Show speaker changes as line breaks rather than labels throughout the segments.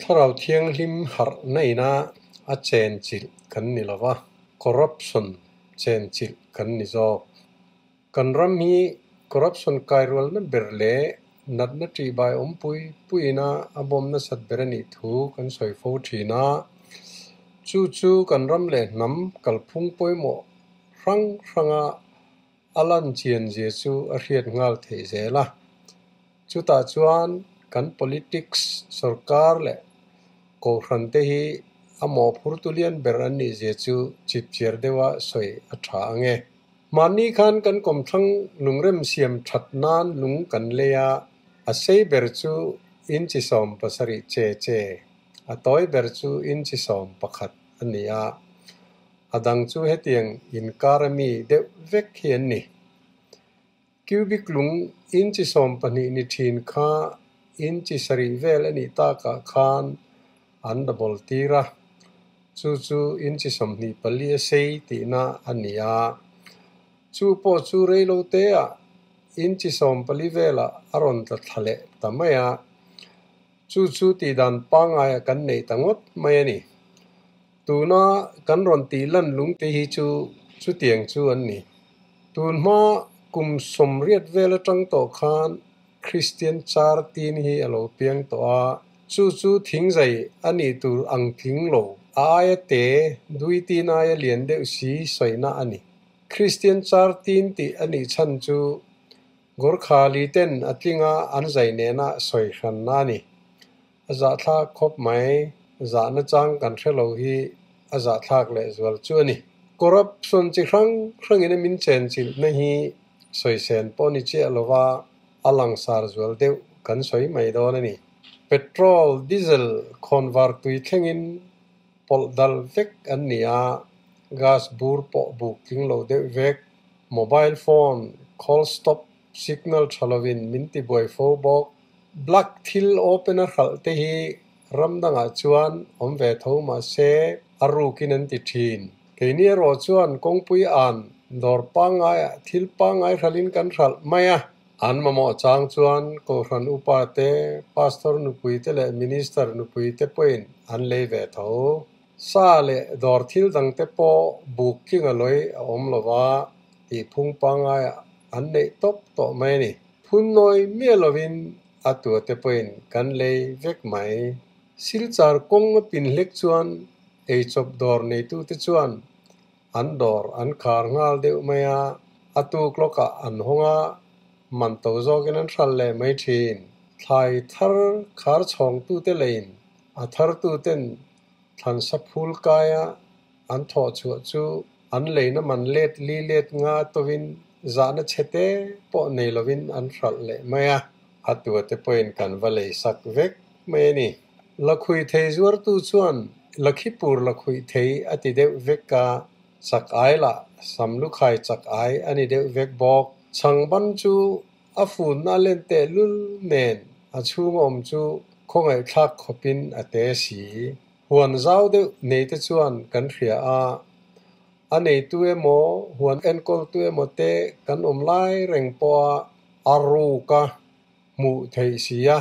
Thlarau Thianghlim harhna ina a chenchilh kan ni lo va, corruption chenchilh kan ni zawk. Kan ram hi corruption kairualna ber leh natna ṭihbai awm pui puiina a bawm nasat ber a nih thu kan sawi fo ṭhin a. Chu chu kan ram leh hnam kalphung pawimawh hrang hranga a lan chian zia chu a hriat nghal theih zel a. Chutah chuan kan politics, sorkar leh kohhran te hi a mawhphurtu lian ber an nih zia chu chipchiar deuha sawi a tha ang e. Mahni khan kan kawmthlang lungrem siam that nan lung kan lei a, a sei ber chu inchi 70 che che, a tawi ber chu inchi 11 a ni a. A dang chu hetiang inkar ami deuh vek hi an ni. Cubic lung inchi 12 ni thin kha inchi 7 vel a nih takah khan an double tir a, chu chu inchi 24 a sei tihna a ni a. Chu pawh chu reilo teah inchi 14 velah a rawn tla thla leh ta mai a, chu chu tihdan pangngai kan nei ta ngawt mai a ni. Tuna kan rawn tih lan lung te hi chu chutiang chu an ni. Tun hma kum 80 vel atang tawh khan Christian char tin hi a lo piang tawh a, chu chu thingzai a nih tur ang tling lo, a aia te dui tin aia lian deuh si sawina a ni. Christian char tin tih a nih chhan chu Gorkhali ten a tlinga an zai nena sawi hranna a ni. A zahthlak khawp mai, zahna chang kan hrelo hi a zahthlak leh zual chu a ni. Corruption chi hrang hrangin a min chenchilhna hi sawi sen pawh ni chiah lova a langsar zual deuh kan sawi mai dawn a ni. Petrol, diesel, khawnvar tui thlengin pawlh dal vek an ni a, gas bur pawh buk tling lo deuh vek, mobile phone, call stop, signal thalovin min ti buai fo bawk, black thil open a hralh te hi ramdangah chuan awm ve tho mah se a rukin an ti thin. Keini erawh chuan kawngpui an dawr pangngai thil pangngai hralhin kan hralh mai a. An mamawh chang chuan kohhran upa te, pastor nupui te leh minister nupui te pawhin an lei ve tho. Sa leh dawr thil dang te pawh buk tling a lawi a awm lova tih phung pangngai an neih tawp tawh mai a ni. Phun nawi miah lovin a tua te pawhin kan lei vek mai. Silchar kawng a pin hlek chuan eichawp dawr neitu te chuan an dawr an khar nghal deuh mai a, a tuk lawkah an hawng a, man to zawkin an hral leh mai thin. Thlai thar khar chhawng tu te leiin a thar tu ten thlan sa phul kaia an thawh chhuah chu an leina man let li let nga tovin zahna chhete pawh nei lovin an hral leh mai a, a tua te pawhin kan va lei sak vek mai a ni. Lakhui thei zuar tu chuan Lakhipur lakhui thei a ti deuh vek a, chak ai la samlu khai chak ai a ni deuh vek bawk. Changban chu a fun na len te lul nen a chhung awm chu khawngaih thlak khawpin a te si. Huan zau deuh nei te chuan kan hria a, a nei tu emaw huan enkawl tu emaw te kan awm lai reng pawha a ruka hmuh theih si a,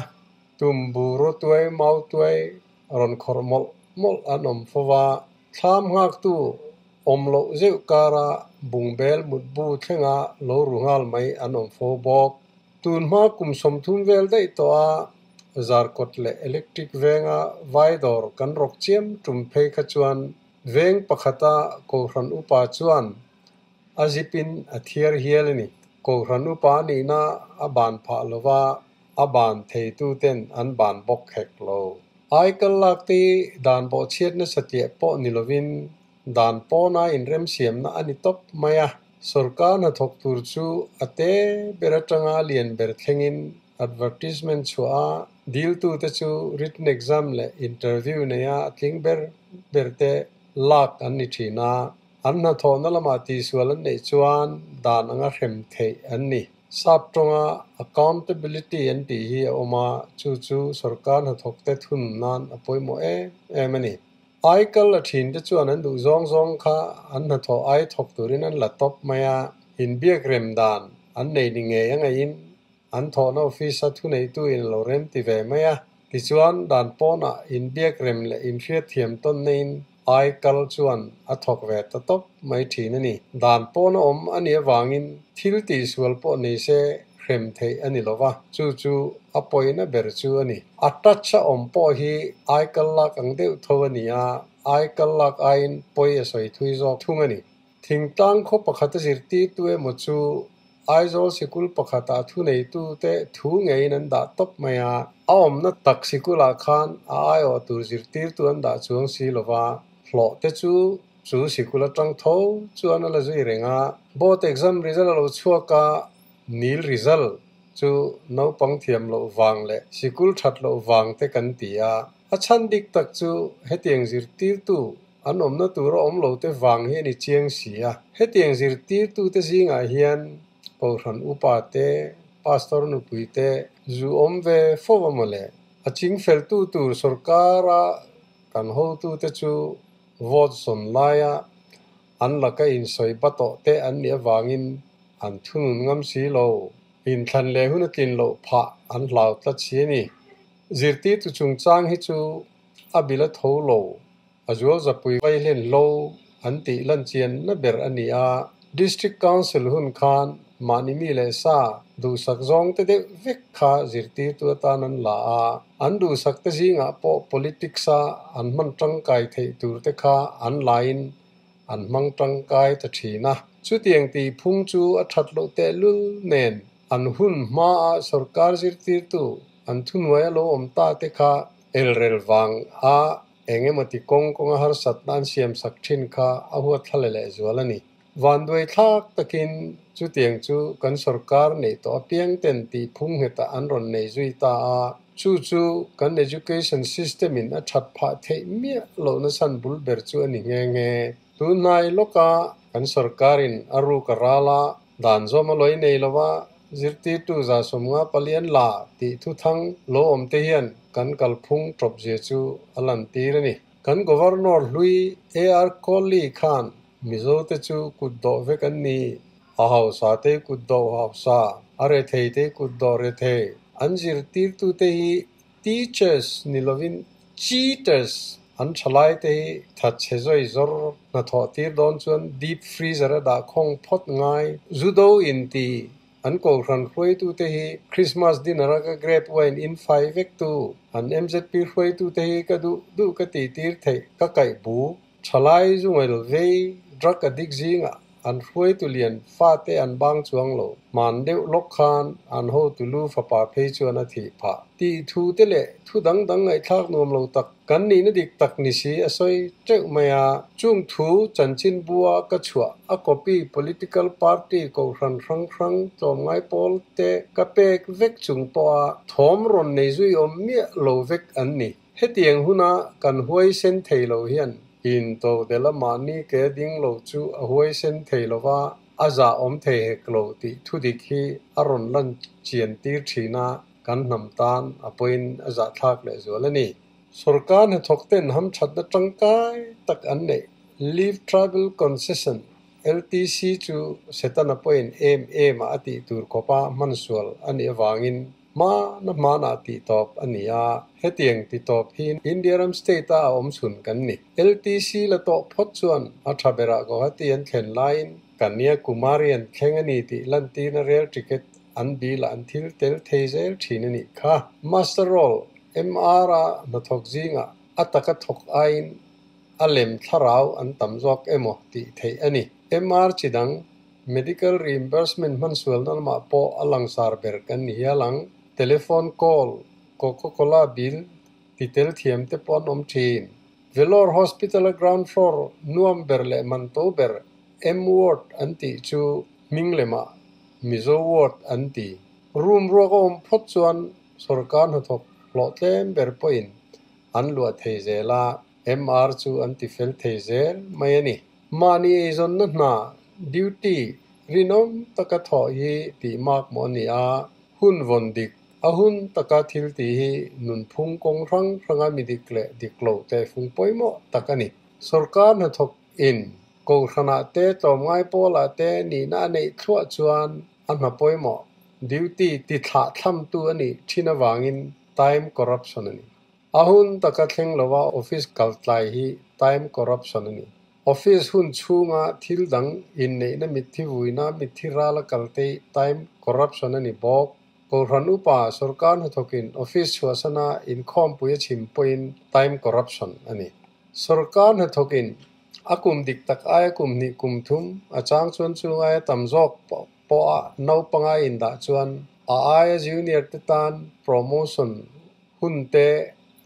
tumbu ro tuai mau tuai rawn khawrh mawlh mawlh an awm fova, thlam nghak tu awm loh zeuh kara bungbel mutbu thlenga lo ru nghal mai an awm fo bawk. Tun hma kum 30 vel daih tawh a, zarkawt leh electric venga vai dawr kan rawk chiam tum phei kha chuan veng pakhata kohhran upa chuan a zipin a thiar hial a ni. Kohhran upa nihna a ban phah lova, a ban thei tu ten an ban bawk hek lo. Ai kal lak te dan pawh chhiatna satliah pawh ni lovin dan pawna inrem siamna a ni tawp mai a. Sorkar hnathawk tur chu a te ber atanga lian ber thlengin advertisement chhuah a, dil tu te chu written exam leh interview neia a tling ber ber te lak an ni thin a. An hnathawhna lamah tihsual an neih chuan dan anga hrem theih an ni. Sap tawnga accountability an tih hi a awm a, chu chu sorkar hnathawk te thun nan a pawimawh em em a ni. Ai kal a thin te chuan an duh zawng zawng kha an hnathawh ai thawk turin an la tawp mai a, inbiak rem dan an nei ni ngei anga in an thawhna office a thu nei tu in lo rem ti ve mai a. Tichuan, dan pawnah inbiak rem leh inhriatthiam tawn neiin ai kal chuan a thawk ve ta tawp mai thin a ni. Dan pawna awm a nih avangin thil tihsual pawh nei se hrem theih a ni lo va, chu chu a pawina ber chu a ni. A touch a awm pawh hi ai kal lak ang deuh tho a ni a, ai kal lak aiin pawi a sawi thui zawk thung a ni. Thingtlang khaw pakhata zirtirtu emaw chu Aizawl sikul pakhatah thuneitute thu ngeiin an dah tawp mai a, a awmna tak sikulah khan a aiawh tur zirtirtu an dah chuang si lo va, hlawh te chu chu sikul atang tho chuan a la zui reng a. Board exam result a lo chhuak a, nil result chu naupang thiam loh vang leh sikul that loh vang te kan ti a, a chhan dik tak chu hetiang zirtirtu An awmna tura awm lo te vang hi a ni chiang si a. Hetiang zirtirtute zingah hian Kohhran upa te, Pastor nupui te zu awm ve fo a mawle. A chingfeltu tur sorkara kan hotute chu vote zawn laia an laka insawi ba tawh te an nih avangin an thunun ngam si lo. Inthlan leh hun a tlin loh phah an hlau tlat si a ni. Zirtirtu chungchang hi chu a bil a tho lo. A zual zapui vai hlen hlo an tih lan chianna ber a ni a, District Council hun khan mahni mi leh sa duhsak zawng te deuh vek kha zirtirtu atan an la a, an duhsak te zingah pawh politics a an hman tangkai theih tur te kha an lain an hmang tangkai ta thin a. Chutiang tih phung chu a that loh tehlul nen an hun hmaa sorkar zirtirtu an thuhnuai a lo awm ta te kha elrel vang a Eng emaw ti kawng kawnga harsatna an siamsak thin kha a huat thla leh zual a ni. Vanduai thlak takin chutiang chu kan sorkar neih tawh apiang ten tih phung nghetah an rawn nei zui ta a, chu chu kan education system in a that phah theih miah lohna chhan bul ber chu a ni nghe nghe. Tunhnai lawka kan sorkarin a ruk a ral a, dan zawm a lawi nei lova zirtirtu 54 an la tih thuthang lo awm te hian kan kalphung tawpzia chu a lantir a ni. Kan Governor hlui AR Kohli khan Mizote chu kut dawh vek an ni, a hausa te kut dawh hausa, a rethei te kut dawh rethei, an zirtirtute hi Teachers ni lovin Cheaters an thalai te hi thatchhe zawi zawr hnathawh tir dawn chuan deep freezer a dah khawng phawt ngai. Judo inti an kohhran hruaitu te hi Christmas dinner a ka grape wine in fai vek tu an MZP hruaitu te hi ka duh duh ka tih tir theih ka kaih bu Thalai zungail vei drug addict zingah an hruaitu lian fate an bang chuang lo. Hman deuh lawk khan an hotu lu fapa phei chuan a thih phah. Tih thu te leh thu dang dang ngaihthlak nuam lo tak kan nihna dik tak ni si a sawi teuh mai a. Chung thu chanchin bua ka chhuah a copy political party kohhran hrang hrang tlawmngai pawl te ka pek vek chung pawha thawm rawn nei zui awm miah lo vek an ni. Hetiang huna kan huaisen thei lo hian into dela mahni ke ding lo chu a huaisen thei lo va, a zah awm thei hek lo tih thudik hi a rawn lan chian tir thin a, kan hnam tan a pawhin a zahthlak lehzual a ni. Sorkar hnathawk ten hamthatna tangkai tak an neih Leave Travel Concession, LTC, chu Setana pawhin em em a a tih tur khawpa hmansual a nih avangin Hmana hmanah tih tawp a ni a, hetiang ti tawp hi India ram state a a awm chhun kan ni. LTC la tawh phawt chuan a tha berah Guwahati an thlen laiin Kanyakumari an thleng a ni tih lantirna rail ticket an bilah an thil tel thei zel thin a nih kha. Muster Roll, MR, a hnathawk zingah a taka thawk aiin a lem thlarau an tam zawk emaw tih theih a ni. MR chi dang Medical reimbursement hmansualna lamah pawh a langsar ber kan ni hial ang. Telephone call, Coca-Cola bill ti tel thiam te pawh an awm thin. Vellore Hospital-a ground floor nuam ber leh man to ber M ward an tih chu hming lemah Mizo ward an ti. Room ruak a awm phawt chuan sorkar hnathawk hlawh tlem ber pawhin an luah thei zel a, MR chu an ti fel thei zel mai a ni. Mahni eizawnna hna, duty, rinawm taka thawh hi tih mak maw a ni a, hun vawn dik, a hun taka thil tih hi nunphung kawng hrang hranga mi dik leh dik lo tehfung pawimawh tak a ni. Sorkar hnathawk in Kohhranah te tlawmngai pawlah te nihna a neih thluah chuan a hna pawimawh, duty, ti thlah thlamtu a nih thin avangin time corruption a ni. A hun taka thleng lova office kal tlai hi time corruption a ni. Office hun chhunga thil dang inneihna mitthi vuina mitthi rala kalte hi time corruption a ni bawk. Kohhran upa sorkar hnathawkin office chhuahsana inkhawmpui a chhim pawhin time corruption a ni. Sorkar hnathawkin a kum dik tak aia kum hnih kum thum a chang chuan chung aia tam zawk pawha naupanga indah chuan a aia junior te tan promotion hun te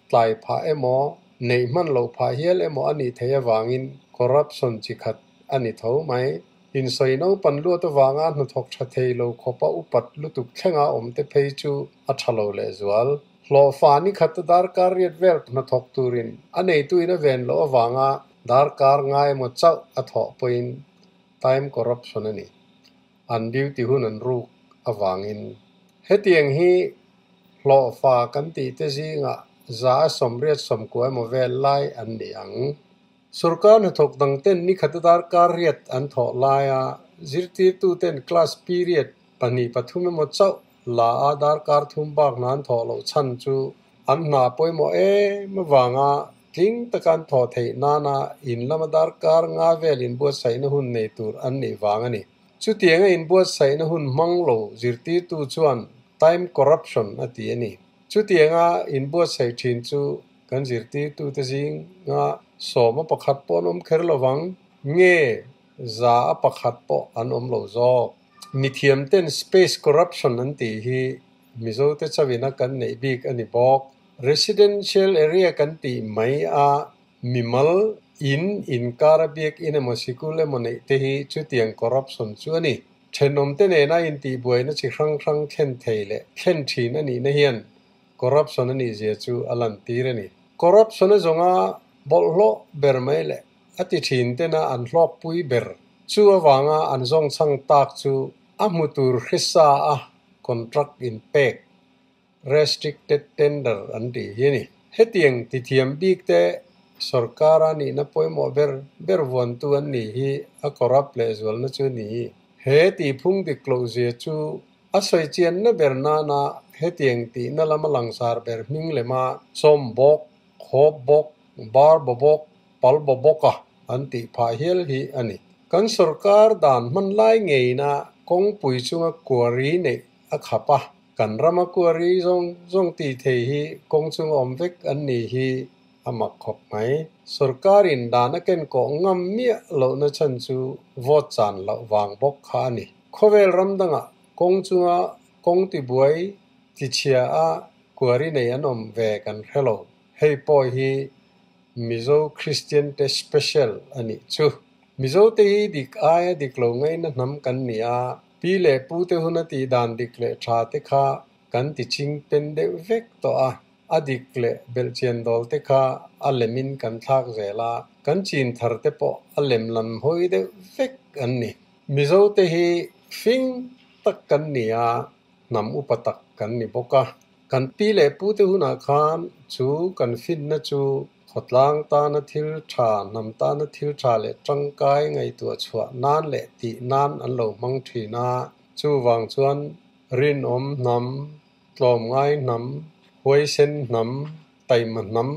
tlai phah emaw, neih hman loh phah hial emaw a nih theih avangin corruption chi khat a ni tho mai. Insawi naupan luat avanga hnathawk tha thei lo khawpa upat lutuk thlenga awm te phei chu a tha lo lehzual. Hlawhfa ni khat a darkar riat vel hnathawk turin a neituin a ven loh avanga darkar ngai emaw chauh a thawh pawhin time corruption a ni. An duty hun an ruk avangin. Hetiang hi hlawhfa kan tih te zingah 190 emaw vel lai an ni ang. Sorkar hnathawk dang ten ni khat a darkar riat an thawh laia zirtirtu ten class period pahnih pathum emaw chauh la a darkar thum bak hna an thawh loh chhan chu an hna pawimawh em avanga tling taka an thawh theih nana in lama darkar nga vel inbuatsaihna hun nei tur an nih vang a ni. Chutianga inbuatsaihna hun hmang lo zirtirtu chuan time corruption a ti a ni. Chutianga inbuatsaih thin chu kan zirtirtute zinga sawma pakhat pawh an awm kher lovang nge za a pakhat pawh an awm lo zawk. Mithiamten space corruption an tih hi Mizote chauhina kan neih bik a ni bawk. Residential area kan tih mai a mimal in inkar a biakin emaw sikul emaw neih te hi chutiang corruption chu a ni. Thenawmte nena intihbuaina chi hrang hrang thlen thei leh thlen thin a nihna hian corruption a nih zia chu a lantir a ni. Corruption a zawnga bawlhhlawh ber mai leh a ti thin tena an hlawkpui ber chu avanga an zawngchhang tak chu a hmu tur hrisa a contract inpek, restricted tender, an tih hi a ni. Hetiang tithiam bik te sorkara nihna pawimawh ber ber vuantu an nih hi a corrupt lehzualna chu a ni. He tihphung dik loh zia chu a sawi chianna ber nana hetiang tihna lama langsar ber hming lema chawm bawk, khawp bawk, bar baw bawk, pal baw bawka an tih phah hial hi a ni. Kan sorkar dan hman lai ngeina kawngpui chunga kuari neih a khap a, kan rama kuari zawng zawng tih thei hi kawng chunga awm vek an nih hi a mak khawp mai. Sorkarin dan a ken kawh ngam miah lohna chhan chu vote chan loh vang bawk kha a ni. Khawvel ram dangah kawng chunga kawng tibuai tichhia a kuari nei an awm ve kan hre lo. Hei pawh hi Mizo Kristian te special a nih chu. Mizo te hi dik aia dik lo ngaina hnam kan ni a, pi leh pu te huna tih dan dik leh tha te kha kan ti ching pen deuh vek tawh a, a dik leh belhchian dawl te kha a lemin kan thlak zel a, kan chin thar te pawh a lem lam hawi deuh vek an ni. Mizo te hi fing tak kan ni a, hnam upa tak kan ni bawk a. Kan pi leh pu te hunah khan chu kan finna chu khawtlang tana thil tha, hnam tana thil tha leh tangkai ngaihtuah chhuah nan leh tih nan an lo hmang thin a. Chuvang chuan rinawm hnam, tlawmngai hnam, huaisen hnam, taima hnam,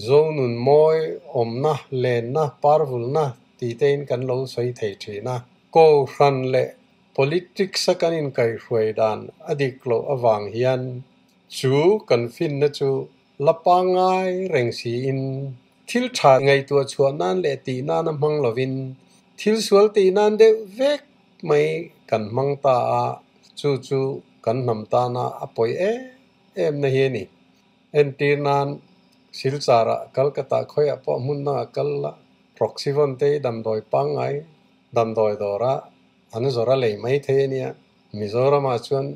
zonun mawi awmna, lenna, parvulna tih tein kan lo sawi thei thin a. Kohhran leh Politics a kan inkaihhruai dan a dik loh avang hian chu kan finna chu la pangngai reng siin thil tha ngaihtuah chhuah nan leh tih nana hmang lovin thil sual tih nan deuh vek mai kan hmang ta a, chu chu kan hnam tana a pawi em em na hi a ni. Entir nan Silchar-ah Calcutta khawiah pawh hmun dangah kal la, Proxyvon te hi damdawi pangngai damdawi dawra An zawrh a lei mai thei a nia. Mizoramah chuan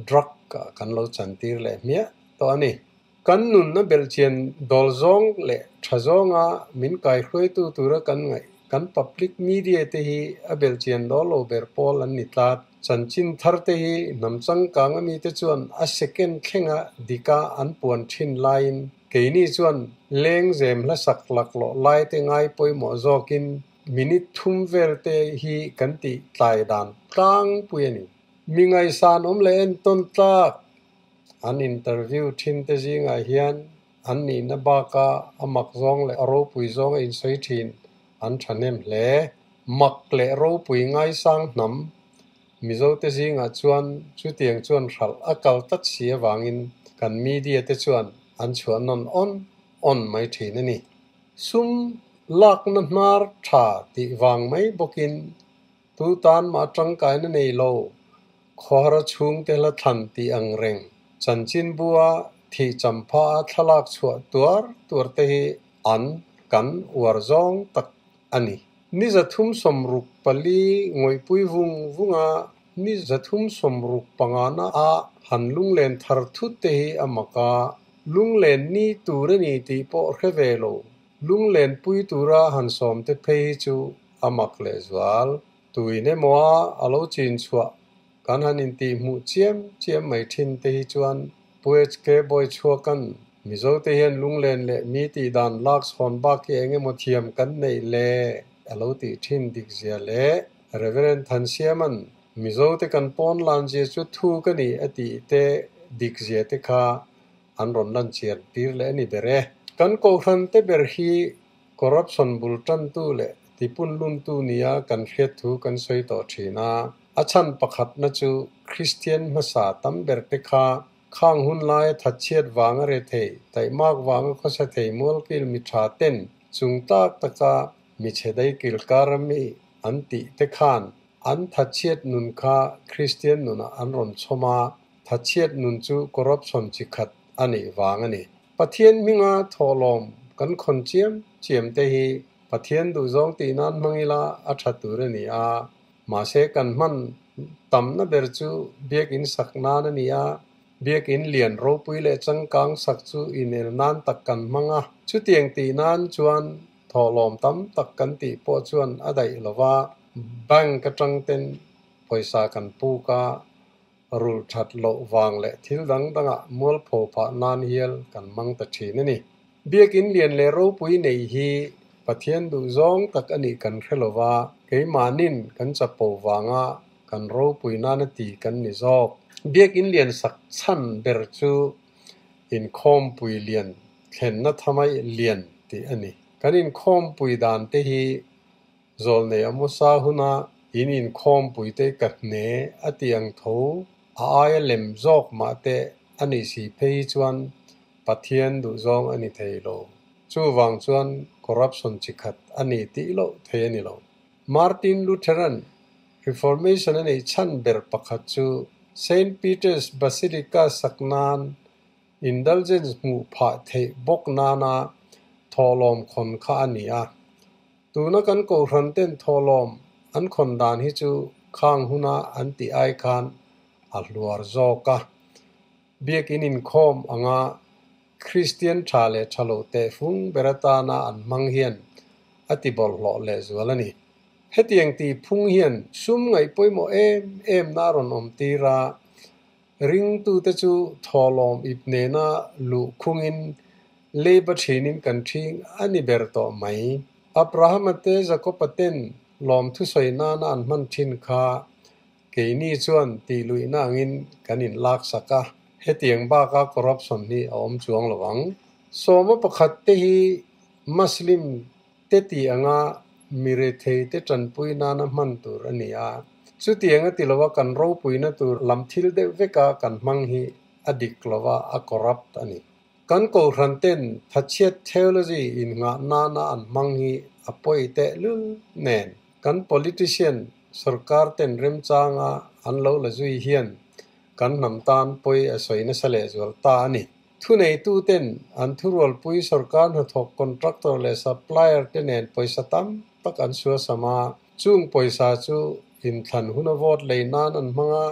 drug ah kan lo chantir leh hmiah tawh a ni. Kan nunna belhchian dawl zawng leh tha zawnga min kaihruaitu tura kan ngaih kan public media te hi a belhchian dawl lo ber pawl an ni tlat. Chanchin thar te hi hnam changkang ami te chuan a second thlenga dika an puan thin laiin keini chuan lengzem hlasak laklawh lai te ngai pawimawh zawkin Minute thum vel te hi kan tih tlai dan tlangpui a ni. Mi ngaihsan awm leh entawn tlak an interview thin te zingah hian an nihna baka a mak zawng leh a ropui zawnga insawi thin an thahnem hle. Mak leh ropui ngaisang hnam Mizote zingah chuan chutiang chuan hralh a kal tlat si avangin kan media te chuan an chhuah nawn awn awn mai thin a ni. Sum lakna hnar tha tih vang mai bawkin tu tan mah tangkaina nei lo, khawhar chhungte hla thlan tih ang reng chanchinbua thih champha a thlalak chhuah tuar tuar te hi an kan uar zawng tak a ni. Ni 364 ngawihpui vung vunga ni 365 na a han lunglen thar thut te hi a mak a, lunglen ni tur a ni tih pawh hre ve lo, lunglen pui tura han sawm te phei hi chu a mak lehzual. Tuin emaw a a lo chin chhuah kan han intih hmuh chiam chiam mai thin te hi chuan Pu HK Bawichhuakan Mizote hian lunglen leh mi tih dan lak chhawn bak hi eng emaw thiam kan neih le a lo tih thin dik zia leh Reverend Thansiaman Mizote kan pawn lan zia chu thu ka ni a tih te dik zia te kha an rawn lan chian tir leh a ni ber e. Kan kohhran te ber hi corruption bul tantu leh tipunluntu nia kan hriat thu kan sawi tawh thin a. A chhan pakhatna chu Kristian hmasa tam ber te kha khang hun laia thatchhiat vanga re thei, taihmak vanga khawsa thei mualkil mi tha ten chung tak taka mi chhe daikil kara mi an tih te khan an thatchhiat nun kha Kristian nunah an rawn chhawm a, thatchhiat nun chu corruption chi khat a nih vang a ni. Pathian hminga thawhlawm kan khawn chiam chiam te hi Pathian duhzawng tih nan hmang ila a tha tur a ni a, mahse kan hman tamna ber chu biakinn sak nan a ni a, biakinn lian ropui leh changkang sak chu inel nan tak kan hmang a, chutiang tih nan chuan thawhlawm tam tak kan tih pawh chuan a daih lo va, bank atang ten pawisa kan puk a, rulh that loh vang leh thil dang dangah mualpho phah nan hial kan hmang ta thin a ni. Biakinn lian leh ropui nei hi Pathian duhzawng tak a nih kan hre lo va, keimahnin kan chapo vanga kan ropui nana ti kan ni zawk. Biakinn lian sak chhan ber chu inkhawmpui lian thlenna thamai lian tih a ni. Kan inkhawmpui dan te hi Zawlnei Amosa huna in inkhawmpui te ka hne a tih ang tho a aia lem zawk mah te a nih si phei hi chuan Pathian duhzawng a ni thei lo. Chuvang chuan corruption chi khat a ni tih loh thei a ni lo. Martin Lutheran Reformation a neih chhan ber pakhat chu Saint Peter's Basilica sak nan indulgence hmuh phah theih bawk nana thawhlawm khawn kha a ni a. Tuna kan kohhran ten thawhlawm an khawn dan hi chu khang huna an tih ai khan a hluar zawk a. Biakin inkhawm anga Kristian tha leh tha lo tehfung ber atana an hmang hian a ti bawlhhlawh lehzual a ni. Hetiang tih phung hian sum ngaih pawimawh em em na a rawn awm tir a, ringtute chu thawhlawm ip nena luh khungin leiba thinin kan thing a ni ber tawh mai. Abrahama te Jakoba ten lawmthu sawi nana an hman thin kha Keini chuan tih luihna angin kan inlak sak a, hetiang baka corruption hi a awm chuang lo ang. Sawma pakhat te hi Muslim te tih anga mi rethei te tanpui nana hman tur a ni a, chutiang a ti lova kan ropuina tur lam thil deuh veka kan hmang hi a dik lova a corrupt a ni. Kan kohhran ten thatchhiat theology innghah nana an hmang hi a pawi tehlul nen kan politician Sorkar ten remchanga an lo la zui hian kan hnam tan pawi a sawi nasa lehzual ta a ni. Thuneitu ten an thurualpui sorkar hnathawk contractor leh supplier te nen pawisa tam tak an suasam a, chung pawisa chu inthlan huna vote lei nan an hmang a,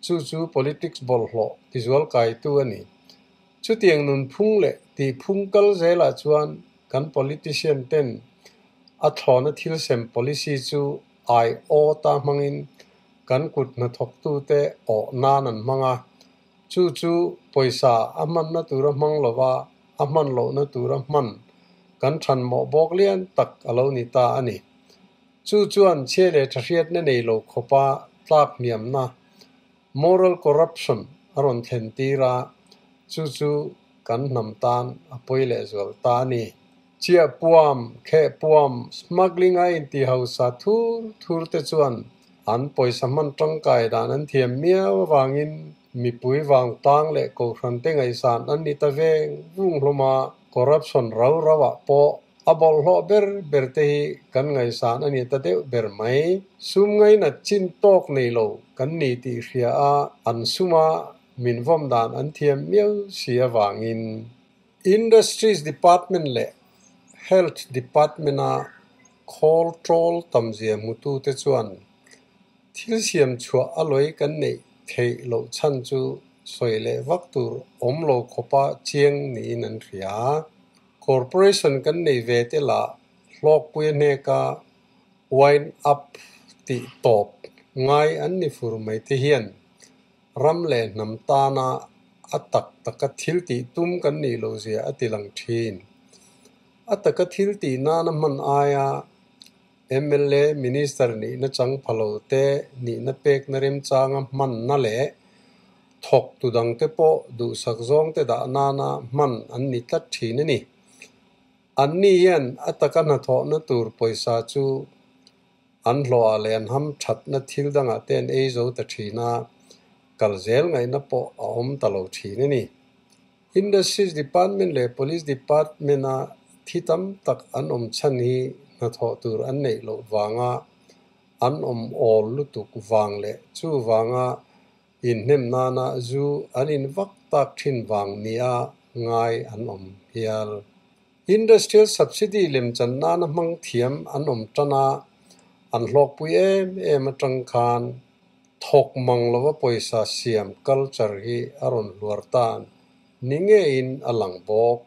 chu chu politics bawlhhlawh tizual kaitu a ni. Chutiang nunphung leh tihphung kal zelah chuan kan politician ten a thlawna thil sem policy chu ai aw ta hmangin kan kut hnathawktute awh nan an hmang a, chu chu pawisa a hmanna tura hmang lova a hman lohna tura hman kan thanmawh bawk lian tak a lo ni ta a ni. Chu chuan chhia leh tha hriatna nei lo khawpa tlak hniamna, moral corruption, a rawn thlen tir a, chu chu kan hnam tan a pawi lehzual ta a ni. Chiahpuam, khehpuam, smuggling a inti hausa thur thur te chuan an pawisa hman tangkai dan an thiam miau avangin mipui vangtlang leh kohhran te ngaihsan an ni ta veng vung hlawm a, corruption rau rau ah pawh a bawlhhlawh ber ber te hi kan ngaihsan a ni ta deuh ber mai. Sum ngainat chin tawk nei lo kan ni tih hria a, an suma min vawm dan an thiam miau si avangin Industries Department leh Health Department-a khawl ṭawl tamzia hmutute chuan thil siam chhuah a lawi kan neih theih loh chhan chu sawi leh vak tur awm lo khawpa chiang niin an hria. Corporation kan nei ve te lah hlawkpui a hneka wind up tih tawp ngai an ni fur mai te hian ram leh hnam tana a tak taka thil tih tum kan nih loh zia a ti lang thin. A taka thil tih nana hman aia mla, Minister nihna chang pha lo te nihna pekna remchanga hmanna leh thawk tu dangte pawh duhsak zawngte dah nana hman an ni tlat thin a ni. Anni hian a taka hnathawhna tur pawisa chu an hlawhah leh an hamthatna thil dangah te an ei zo ta thin a, kal zel ngaihna pawh a awm ta lo thin a ni. Industries Department leh Police Department-a thi tam tak an awm chhan hi hnathawh tur an neih loh vanga an awm awl lutuk vang leh chuvanga inhnem nana zu an in vak tak thin vang nia ngai an awm hial. Industrial subsidy lemchan nana hmang thiam an awm tan a, an hlawkpui em em atang khan thawk mang lova pawisa siam culture hi a rawn hluar tan ni ngeiin a lang bawk.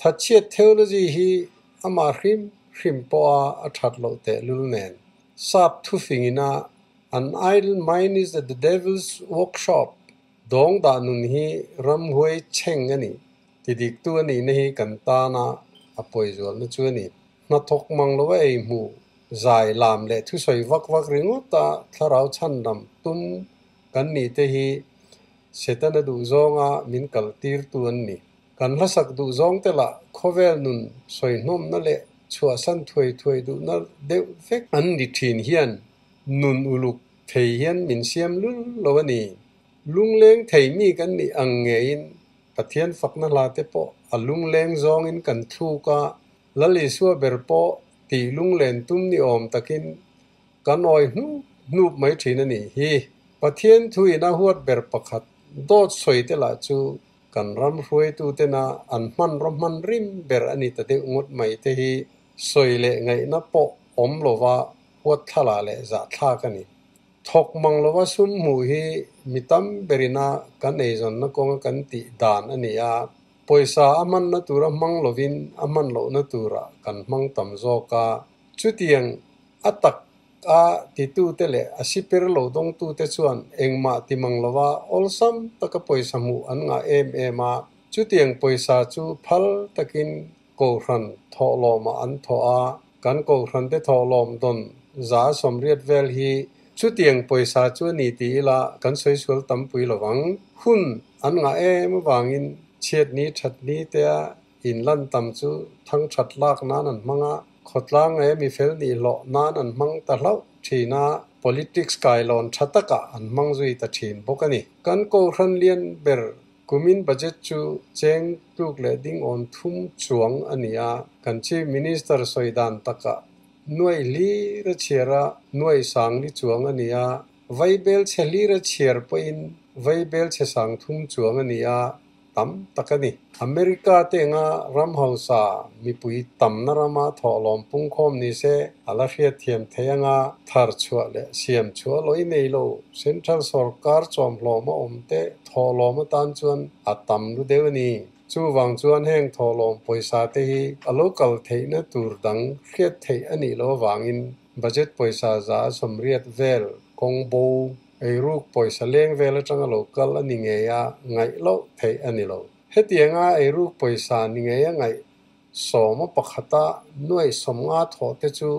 Thatchhiat theology hi amah hrim hrim pawha a that loh tehlul nen sap thufingina An idle mind is the devil's workshop dawng dah nun hi ramhuai chheng a ni. Tidiktu a nihna hi kan tana a pawizualna chu a ni. Hnathawk mang lova ei hmuh, zai lam leh thusawi vak vak ringawta thlarau chhandam tum kan nih te hi Setana duhzawnga min kaltirtu an ni. Kan hlasak duhzawngte lah khawvel nun sawihnawmna leh chhuahsan thuai thuai duhna deuh vek an ni thin hian nun uluk thei hian min siam lul lo a ni. Lungleng thei mi kan nih ang ngeiin Pathian fakna hla te pawh a lungleng zawngin kan thluk a, Lal Isua ber pawh tih lunglen tum ni awm takin kan awi hnup hnup mai thin a nih hi. Pathian thuin a huat ber pakhat dawt sawi te lah chu kan ram hruaitutena an hmanraw hman rim ber a ni ta deuh ngawt mai te hi sawi leh ngaihna pawh awm lova huat thlala leh zahthlak a ni. Thawk mang lova sum hmuh hi mi tam berina kan eizawnna kawnga kan tih dan a ni a, pawisa a hmanna tura hmang lovin a hman lohna turah kan hmang tam zawk a. Chutiang a tak a titute leh a sipir lo dawngtute chuan engmah ti mang lova awlsam taka pawisa hmuh an ngah em em a, chutiang pawisa chu phal takin Kohhran thawhlawmah an thawh a, kan kohhrante thawhlawm dawn 180 vel hi chutiang pawisa chu a ni ti ila kan sawi sual tampui lo vang. Hun an ngah em avangin chhiatni thatni tea inlan tam chu thangthat lak nan an hmang a, khawtlang e mifel nih hlawh nan an hmang ta hlauh thin a, politics kailawn tha takah an hmang zui ta thin bawk a ni. Kan kohhran lian ber Kumin budget chu cheng tluk leh ding awn thum chuang a ni a, kan Chief Minister sawi dan takah nuai hlir a chhiar a, nuai sang li chuang a ni a, vaibel chhe hlir a chhiar pawhin vaibel chhe sang thum chuang a ni a, tam tak a ni. America te anga ram hausa mipui tamna rama thawhlawm pungkhawm ni se a la hriatthiam thei anga thar chhuah leh siam chhuah lawih nei lo Central sorkar chawmhlawm a awm te thawhlawm atan chuan a tam lu deuh a ni. Chuvang chuan heng thawhlawm pawisa te hi a lo kal theihna tur dang hriat theih a nih loh avangin budget pawisa 180 vel kawng bo eiruk pawisa leng vel atanga lo kal a ni ngei a ngaih loh theih a ni lo. Hetianga eiruk pawisa ni ngei a ngaih sawma pakhata nuaih 50 thawh te chu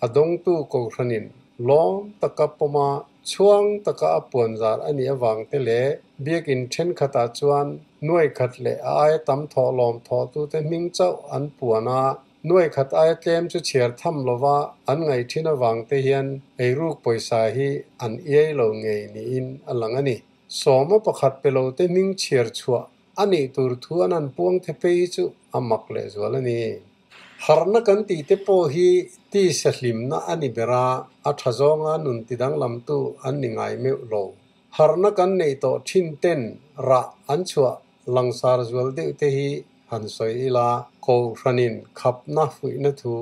a dawngtu kohhranin lawm taka pawma chhuang taka a puanzar a nih avang te leh Biakin thenkhatah chuan nuai khat leh a aia tam thawhlawm thawhtute hming chauh an puan a, nuai khat aia tlem chu chhiar tham lova an ngaih thin avang te hian eiruk pawisa hi an iai lo ngei niin a lang a ni. Sawma pakhat pe lo te hming chhiar chhuah a nih tur thu an han puang the phei hi chu a mak lehzual a ni. Harhna kan tih te pawh hi tisa hlimna a ni ber a, a tha zawnga nun tidanglamtu an ni ngai meuh lo. Harhna kan neih tawh thin ten rah an chhuah langsar zual deuh te hi han sawi ila, Kohhranin khapna fuihna thu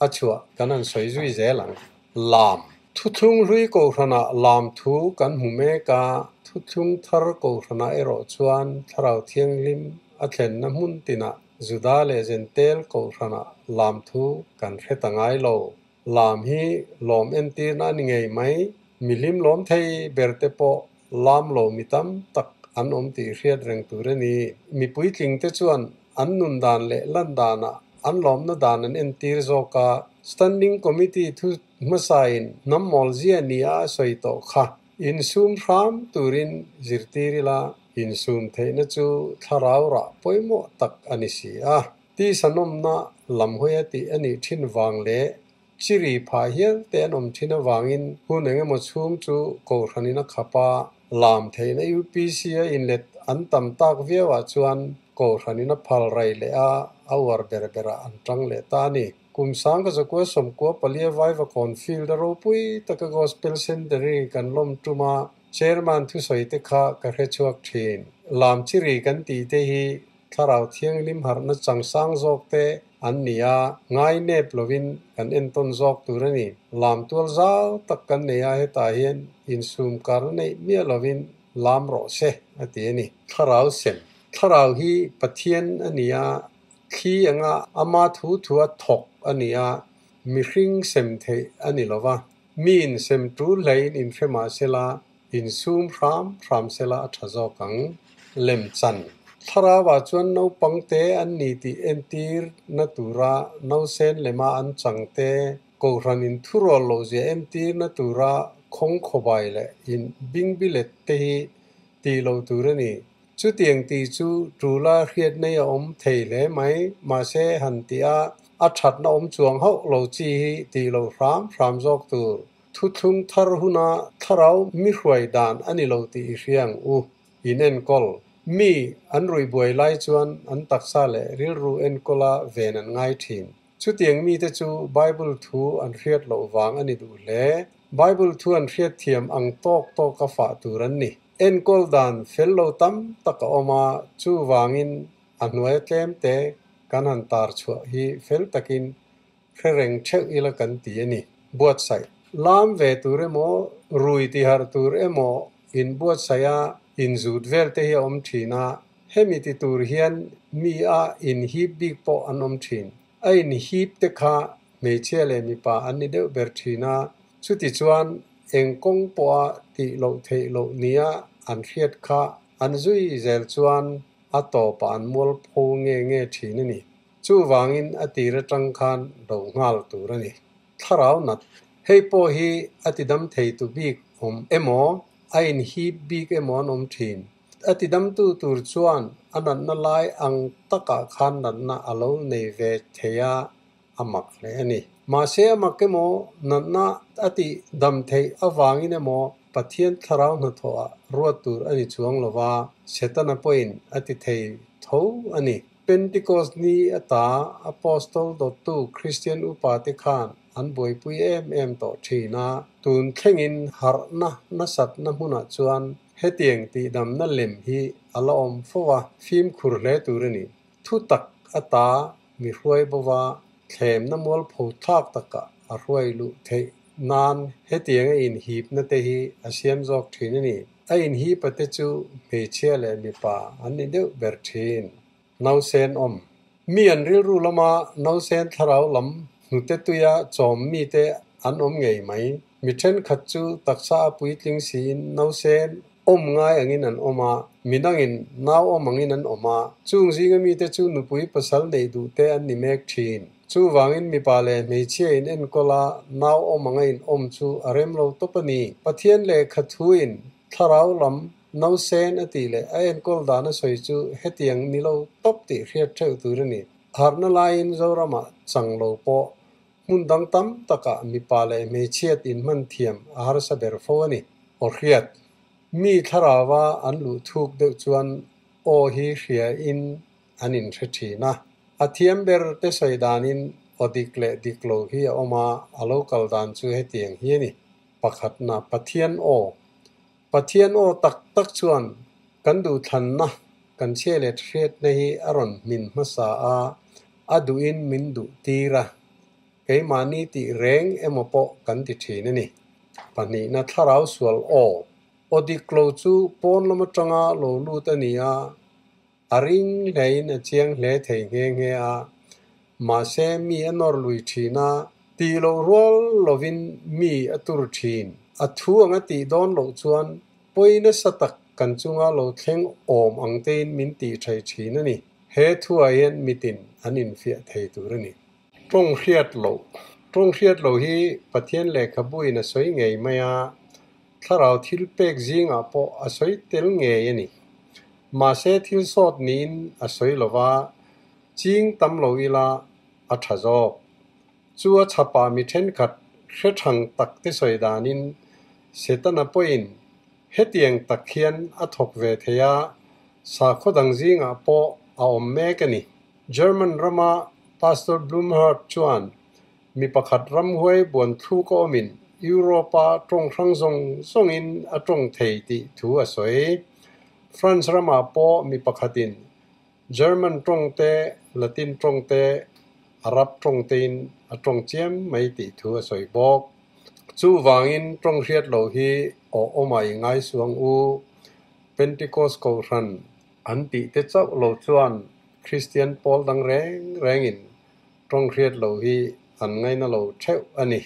a chhuah kan han sawi zui zel ang. Lam. Thuthlung hlui Kohhranah lam thu kan hmu mek a, thuthlung thar Kohhranah erawh chuan Thlarau Thianghlim a thlenna hmun tinah Juda leh Zentel Kohhranah lam thu kan hre ta ngai lo. Lam hi lawm entirna a ni ngei mai. Mihlim lawm thei ber te pawh lam lo mi tam tak an awm tih hriat reng tur a ni. Mi puitling te chuan an nun dan leh lan danah an lawmna dan an entir zawk a, Standing Committee thu hmasain hnam mawl zia nia a sawi tawh kha insum hram turin zirtir ila, insum theihna chu thlarau rah pawimawh tak a ni si a. Tisanawmna lam hawia tih a nih thin vang leh Chiri phah hial te an awm thin avangin hun eng emaw chhung chu Kohhranin a khap a, lam theihna UPC a inlet an tam tak viauah chuan Kohhranin a phal rai leh a, a uar ber berah an tang leh ta a ni. Kum sang ka zakua sawmkua palia Vaivakawn field a ropui taka Gospel Centenary kan lawm tum a, Chairman thusawi te kha ka hrechhuak thin. Lam chiri kan tih te hi Thlarau Thianghlim harhna changsang zawk te an ni a, ngai nep lovin kan entawn zawk tur a ni. Lam tual zau tak kan nei a, hetah hian insum karna neih miah lovin lam rawh se, a ti a ni. Thlarau sem. Thlarau hi Pathian a ni a, thli anga ama thu thua thawk a ni a, mihring sem theih a ni lo va. Miin sem tul hlein inhre mah sela, Insum hram hram sela a tha zawk ang. Lemchan. Thlarauah chuan naupang te an ni tih entir na tura nausen lema an chang te, Kohhran in thurual loh zia entir na tura khawng khawbai leh in bingbilet te hi tih loh tur a ni. Chutiang tih chu tula hriat nei a awm thei hle mai, mahse han tih a, a thatna awm chuang hauh lo chi hi tih loh hram hram zawk tur. Thuthlung thar huna thlarau mi hruai dan a ni lo tih i hria ang u. In enkawl. Mi an ruih buai lai chuan an taksa leh rilru enkawla ven an ngai thin. Chutiang mite chu Bible thu an hriat loh vang a ni duh hle. Bible thu an hriat thiam ang tawk tawka fah tur an ni. Enkawl dan fel lo tam tak a awm a, chuvangin a hnuaia tlem te kan han tar chhuah hi fel takin Hre reng theuh ila kan ti a ni. Buatsaih. Lam ve tur emaw, rui tiharh tur emaw inbuatsaih a, inzut vel te hi a awm thin a, hemi ti tur hian mi a inhip bik pawh an awm thin. A inhip te kha hmeichhia leh mipa an ni deuh ber thin a, chuti chuan eng kawng pawha tih loh theih loh nia an hriat kha an zui zel chuan a tawpah an mualpho nge nge thin a ni. Chuvangin a tir atang khan do nghal tur a ni. Thlarau nat. Hei pawh hi a tidam theitu bik awm emaw, a inhip bik emaw an awm thin. A tidamtu tur chuan a natna lai ang takah khan natna a lo nei ve thei a, a mak hle a ni. Mahse a mak emaw, natna a tihdam theih avangin emaw Pathian thlarau hnathawhah ruat tur a ni chuang lova, Setana pawhin a ti thei tho a ni. Pentecost ni ata Apostol dawttu Kristian upate khan an buaipui em em tawh thin a, tun thlengin harhna nasatna hmunah chuan hetiang tihdamna lem hi a la awm fo a, fimkhur hle tur a ni. Thu tak ata mi hruai bova thlemna mualpho thlak takah a hruai luh theih nan hetiang a inhipna te hi a siam zawk thin a ni. A inhipa te chu hmeichhia leh mipa an ni deuh ber thin. Nausen awm. Mi an rilru lama nausen thlarau lam hnute tuia chawm mite an awm ngei mai. Mi thenkhat chu taksa a puitling siin nausen awm ngai angin an awm a, mi dangin nau awm angin an awm a. Chung zinga mite chu nupui pasal neih duh te an ni mek thin. Chuvangin mipa leh hmeichhia in enkawl a, nau awm anga in awm chu a rem lo tawp a ni. Pathian lehkha thuin thlarau lam Nausen a tih leh a enkawl dan a sawi chu hetiang ni lo tawp tih hriat theuh tur a ni. Harhna laiin Zoramah chang lo pawh hmun dang tam takah mipa leh hmeichhiat inhman thiam a harsa ber fo a ni. Aw hriat. Mi thlarauva an luh thuk deuh chuan aw hi hriain an inhre thin a. A thiam ber te sawi danin aw dik leh dik lo hi a awm a, a lo kal dan chu hetiang hi a ni. Pakhatna, Pathian aw. Pathian aw tak tak chuan kan duhthlanna, kan chhia leh hriatna hi a rawn hmin hmasa a, a duhin min duh tir a, keimahni tih reng emaw pawh kan ti thin a ni. Pahnihna, Thlarau sual aw. Aw dik lo chu pawn lam atanga lo lut a ni a, a ring hlein a chiang hle thei nghe nghe a, mahse mi a nawr lui thin a, tih loh rual lovin mi a tur thin. A thu anga tih dawn loh chuan pawi nasa tak kan chunga lo thleng awm ang tein min tih thei thin a ni. He thuah hian mitin an infiah thei tur a ni. Tawng hriat loh. Tawng hriat loh hi Pathian lehkhabuin a sawi ngei mai a, Thlarau thil pek zingah pawh a sawi tel ngei a ni. Mahse thil sawt niin a sawi lo va, ching tam lo ila a tha zawk. Chu a chhapah mi thenkhat hre thang tak te sawi danin Setana pawhin hetiang tak hian a thawk ve thei a, sakhaw dang zingah pawh a awm mek a ni. German rama Pastor Blumhardt chuan Mi pakhat ramhuai buan thluk a awmin Europe-a tawng hrang zawng zawngin a tawng thei tih thu a sawi. France ramah pawh mi pakhatin German tawng te, Latin tawng te, Arab tawng tein a tawng chiam mai tih thu a sawi bawk. Chuvangin tawng hriat loh hi aw awmah i ngai suang u. Pentecost Kohhran an tih te chauh lo chuan Kristian pawl dang reng rengin Tawng hriat lo hi an ngaina lo theuh a ni.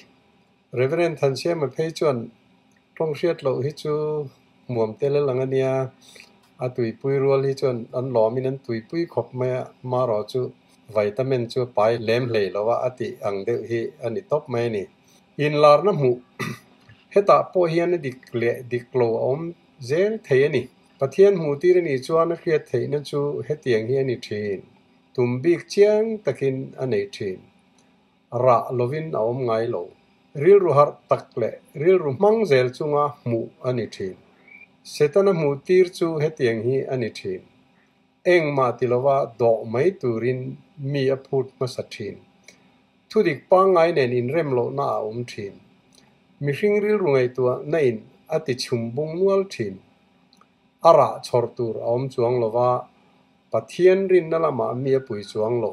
Reverend Thansiama phei chuan tawng hriat loh hi chu hmuam tel a lang a nia, a tuipui rual hi chuan an lawmin an tuipui khawp mai a, marawh chu vitamin chu a pai lem hlei lo a a tih ang deuh hi a ni tawp mai a ni. Inlarna hmuh hetah pawh hian a dik leh dik lo a awm zel thei a ni. Pathian hmuh tir a nih chuan a hriat theihna chu hetiang hi a ni thin. Tum bik chiang takin a nei thin. Rah lovin a awm ngai lo. Rilru harh tak leh rilru hmang zel chunga hmuh a ni thin. Setana hmuh tir chu hetiang hi a ni thin. Engmah ti lova dawh mai turin mi a phut hmasa thin. Thudik pangngai nen inrem lohna a awm thin. Mihring rilru ngaihtuah na in a ti chhum bung nual thin. A rah chhawr tur a awm chuang lova, Pathian rinna lamah mi a pui chuang lo.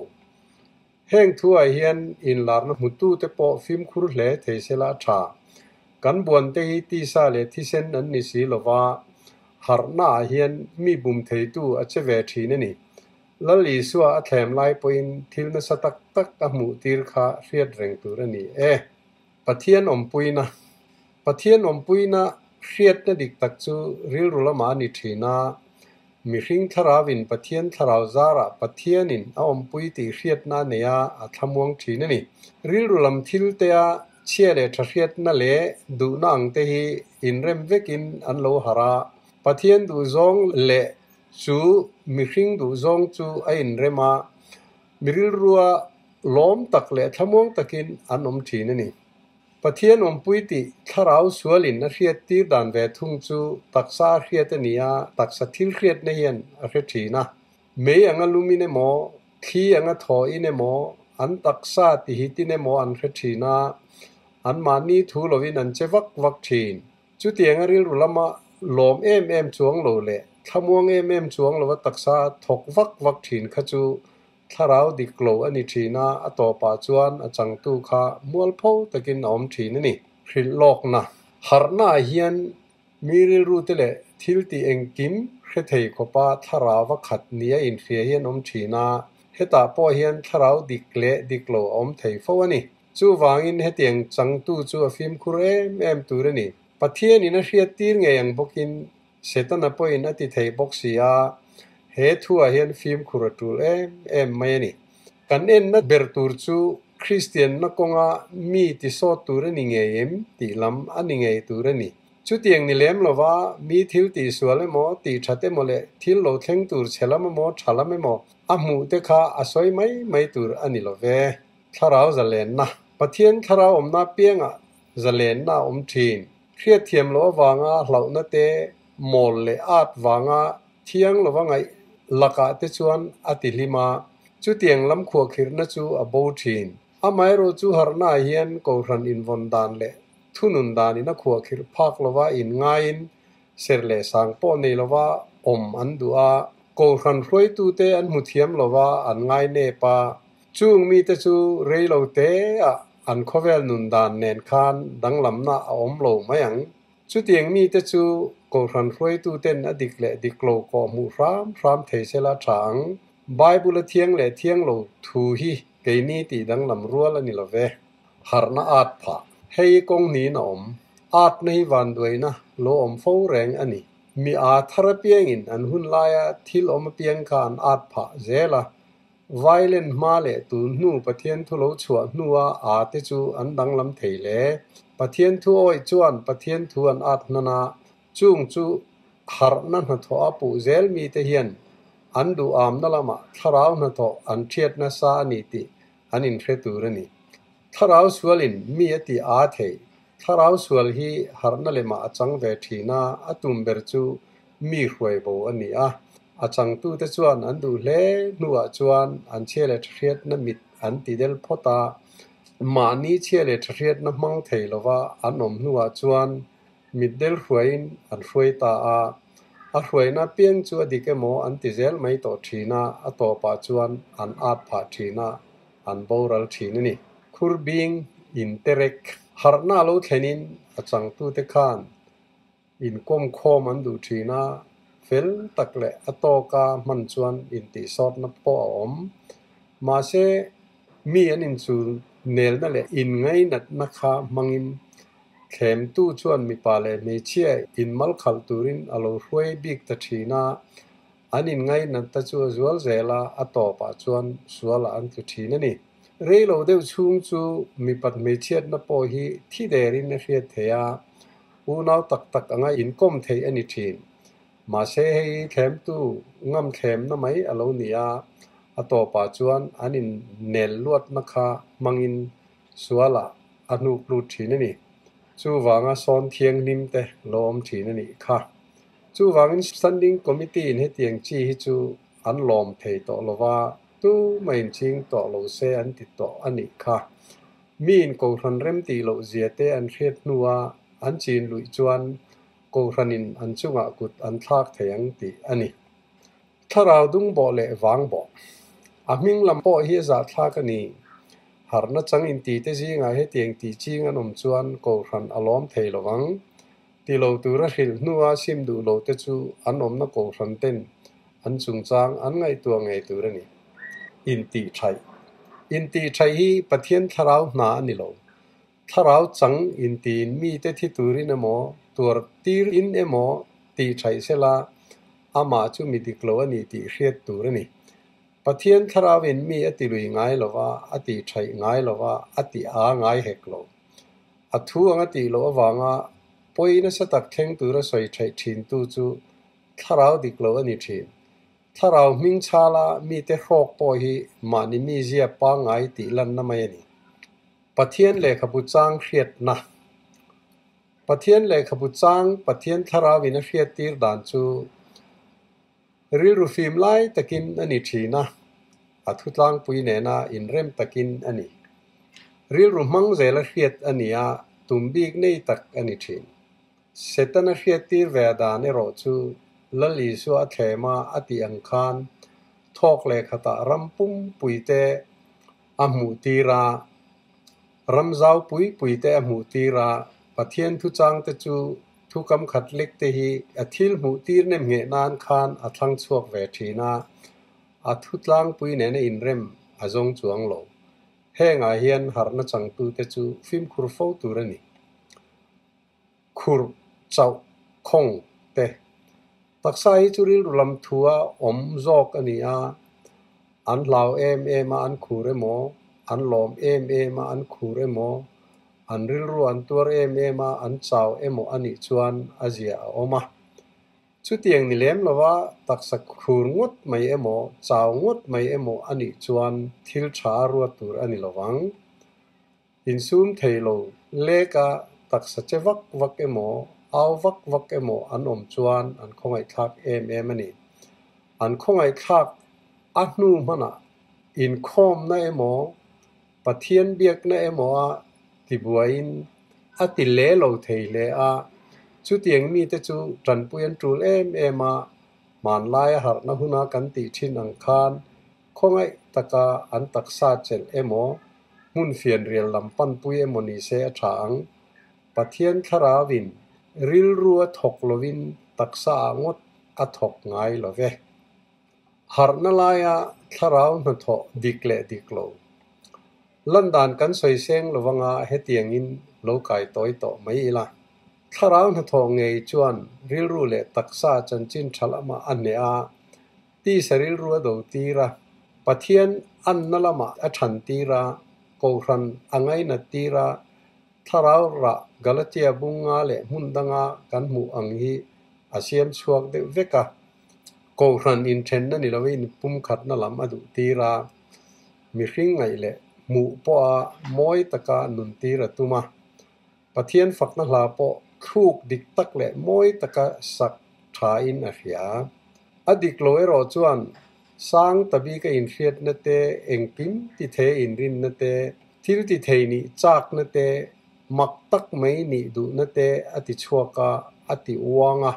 Heng thuah hian inlarna hmutute pawh fimkhur hle thei sela a tha. Kan buante hi tisa leh thisen an ni si lova, harhnaah hian mi bum theitu a che ve thin a ni. Lal Isua a thlem lai pawhin thil nasa tak tak a hmuh tir kha hriat reng tur a ni e. Pathian awmpuina Pathian awmpuina hriatna dik tak chu rilru lamah a ni thin a, mihring thlarauin Pathian thlarau zarah Pathianin a awmpui tih hriatna a nei a, a thlamuang thin a ni. Rilru lam thil tea chhia leh tha hriatna leh duhna ang te hi inrem vekin an lo harh a, Pathian duhzawng leh chu mihring duhzawng chu a inrem a, mi rilrua lawm tak leh thlamuang takin an awm thin a ni. Pathian awmpui tih thlarau sualin a hriat tir dan ve thung chu taksa a hriat a ni a, taksa thil hriatna hian a hre thin a. Mei anga lumin emaw, thli anga thawhin emaw, an taksa tihitin emaw an hre thin a, anmahni thu lovin an che vak vak thin. Chutianga rilru lama lawm em em chuang lo leh thlamuang em em chuang lova taksa thawk vak vak thin kha chu Thlarau dik lo a ni thin a, a tawpah chuan a changtu kha mualpho takin a awm thin a ni. Hrilh lawkna harhnaah hian mi rilrute leh thil tih engkim hre thei khawpa thlarau a khat nia inhria hi an awm thin a, hetah pawh hian thlarau dik leh dik lo a awm thei fo a ni. Chuvangin hetiang changtu chu a fimkhur em em tur a ni. Pathianin a hriattir ngei ang bawkin Setana pawhin a ti thei bawk si a, he thuah hian fimkhur a tul em em mai a ni. Kan enna ber tur chu Kristianna kawnga mi ti sawt tur a ni ngei em tih lam a ni ngei tur a ni. Chutiang ni lem lova mi thil tihsual emaw, tihthat emaw leh thil lo thleng tur chhe lam emaw, tha lam emaw a hmuh te kha a sawi mai mai tur a ni lo ve. Thlarau zalenna, Pathian thlarau awmna apiangah zalenna a awm thin. Hriatthiam loh avanga hlauhna te, mawl leh at vanga thiang lova ngaih lakah te chuan a ti hlim a, chutiang lam khuahkhirhna chu a bo thin. Amaherawh chu harhnaah hian Kohhran invawn dan leh thunun danin a khuahkhirh phak lova inngaiin serh leh sang pawh nei lova awm an duh a, Kohhran hruaitute an hmu thiam lova an ngai nep a, chung mite chu rei lo teah an khawvel nun dan nen khan danglamna a awm lo mai ang. Chutiang mite chu Kohhran hruaituten a dik leh dik lo kawh hmuh hram hram thei sela tha ang. Bible a thiang leh thiang lo thu hi keini tih danglam rual a ni lo ve. Harhna at phah. Hei kawng niin a awm. Atna hi vanduaina lo awm fo reng a ni. Mi a thar apiangin an hun laia thil awm apiang kha an at phah zel a. Violent hma leh tun hnu Pathian thu lo chhuah hnua a te chu an danglam thei hle. Pathian thu awih chuan Pathian thu an at hnan a, chung chu harhna hnathawh a puh zel mite hian an duhamna lamah thlarau hnathawh an thiat nasa a ni tih an inhre tur a ni. Thlarau sualin mi a ti aa thei. Thlarau sual hi harhna lemah a chang ve thin a, a tum ber chu mi hruai bo a ni a. A changtute chuan an duh hle hnuah chuan an chhia leh thahriatna mit an ti del phawt a. Mahni chhia leh thahriatna hmang thei lova an awm hnuah chuan Mitdel hruaiin an hruai ta a, a hruaina piang chu a dik emaw an ti zel mai tawh thin a, a tawpah chuan an at phah thin a, an boral thin a ni. Khurbing interek harhna a lo thlenin a changtute khan inkawmkhawm an duh thin a, fel tak leh a tawka hman chuan intihsawtna pawh a awm. Mahse, mi an inchul nelna leh inngainatna kha hmangin Thlemtu chuan mipa leh hmeichhia inmal khalh turin a lo hruai bik ta thin a, an inngainatna chu a zual zel a, a tawpah chuan sualah an tlu thin a ni. Rei lo deuh chhung chu mipat hmeichhiatna pawh hi thi derin a hriat theih a, unau tak tak anga inkawm theih a ni thin. Mahse hei thlemtu ngam thlemna mai a lo ni a, a tawpah chuan an innel luatna kha hmangin sualah a hnuk lut thin a ni. Chuvanga sawn thianghlim te lo awm thin a nih kha. Chuvangin Standing Committee in hetiang chi hi chu an lawm thei tawh lo va, tumah in ching tawh lo se an ti tawh a nih kha. Mi in Kohhran rem tih loh zia te an hriat hnua an chin luih chuan Kohhran in an chungah kut an thlak thei ang tih a ni. Thlarau dung bawh leh vang bawh. A hming lam pawh hi a zahthlak a ni. Harhna chang intite zingah hetiang tih ching an awm chuan Kohhran a lawm thei lo vang. Ti lo tura hrilh hnua sim duh lo te chu an awmna Kohhran ten an chungchang an ngaihtuah ngei tur a ni. Intihṭhaih. Intihṭhaih hi Pathian thlarau hna a ni lo. Thlarau chang intiin mite thi turin emaw, tuar tirin emaw tih thaih sela, amah chu mi dik lo a ni tih hriat tur a ni. Pathian thlarauin mi a ti lui ngai lo va, a tih thaih ngai lo va, a ti a ngai hek lo. A thu ang a tih loh avanga pawi nasa tak thleng tura sawi thaih thintu chu thlarau dik lo a ni thin. Thlarau hming chhala mite hrawk pawh hi mahni mizia pangngai tih lanna mai a ni. Pathian lehkhabu chang hriatna. Pathian lehkhabu chang Pathian thlarau in a hriattir dan chu rilru fim lai takin a ni thin a, a thutlangpui nena inrem takin a ni. Rilru hmang zela hriat a ni a, tum bik nei tak a ni thin. Setana hriattir ve dan erawh chu Lal Isua a thlem a, a tih ang khan thawk lehkhatah ram pumpuite a hmuh tir a, ram zau pui pui te a hmuh tir a, Pathian thuchang te chu thu kam khat lek te hi a thil hmuh tir nem ngheh nan khan a thlang chhuak ve thin a, a thu tlangpui nena inrem a zawng chuang lo. Hengah hian harhna changtute chu fimkhur fo tur a ni. Khurh chauh khawng te. Taksa hi chu rilru lam thua awm zawk a ni a, an hlau em em a an khur emaw, an lawm em em a an khur emaw, An rilru an tuar em em a, an chau emaw a nih chuan a zia a awm a. Chutiang ni lem lova taksa khur ngawt mai emaw, chau ngawt mai emaw a nih chuan thil tha a ruat tur a ni lovang. Insum thei lo leka taksa che vak vak emaw, au vak vak emaw an awm chuan an khawngaihthlak em em a ni. An khawngaihthlak a hnu hmanah inkhawmna emaw, Pathian biakna emaw a tibuaiin a ti le lo thei hle a, chutiang mite chu tanpui an tul em em a, hmanlaia harhna huna kan tih thin ang khan khawngaih taka an taksa chelh emaw, hmun fianrial lam panpui emaw ni se a tha ang. Pathian thlarauin rilru a thawk lovin taksa ah ngawt a thawk ngai lo ve. Harhna laia thlarau hnathawh dik leh dik lo. Landan kan sawi seng lovanga hetiangin lo kai tawi tawh mai ila. Thlarau hnathawh ngei chuan rilru leh taksa chanchin tha lamah a hneh a, tisa rilru a do tir a, Pathian anna lamah a than tir a, Kohhran a ngainat tir a, thlarau rah Galatia bunga leh hmun danga kan hmuh ang hi a siam chhuak deuh vek a. Kohhran inthenna ni lovin pumkhatna lam a duh tir a, mihring ngaih leh hmuh pawha mawi taka nun tir a tum a. Pathian fakna hla pawh thluk dik tak leh mawi taka sak thain a hria. A dik lo erawh chuan sang ta bika inhriatna te, engkim ti thei inrinna te, thil ti thei nih chakna te, mak tak mai nih duhna te a ti chhuak a, a ti uang a.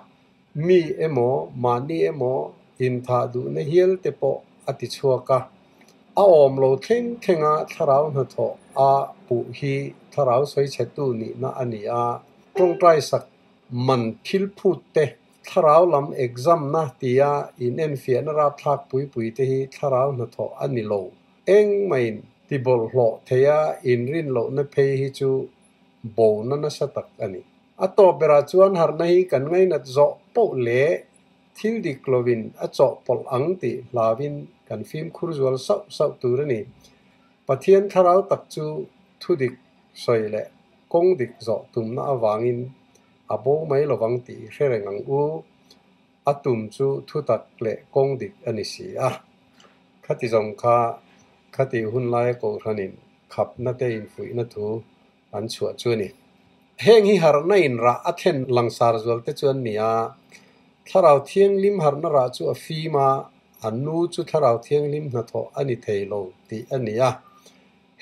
Mi emaw, mahni emaw inthah duhna hial te pawh a ti chhuak a. A awm lo thleng thlenga thlarau hnathawh a puh hi thlarau sawichhetu nihna a ni a. Tawngtai sak man thil phut te, thlarau lam exam na tia inenfiahna rapthlak pui pui te hi thlarau hnathawh a ni lo. Engmahin tibawlhhlawh theia inrin lohna phei hi chu bona nasa tak a ni. A tawp berah chuan harhna hi kan ngainat zawh poh leh thil dik lovin a chawhpawlh ang tih hlauin kan fimkhur zual sauh sauh tur a ni. Pathian thlarau tak chu thu dik sawi leh kawng dik zawh tumna avangin a bo mai lovang tih hre reng ang u. A tum chu thu tak leh kawng dik a ni si a. Khati zawng kha khati hun laia Kohhranin khapna te infuihna thu an chhuah chu a ni. Heng hi harhna in rah a thlen langsar zual te chu an ni a, Thlarau Thianghlim harhna rah chu a fim a, a nu chu Thlarau Thianghlim hnathawh a ni thei lo tih a ni a.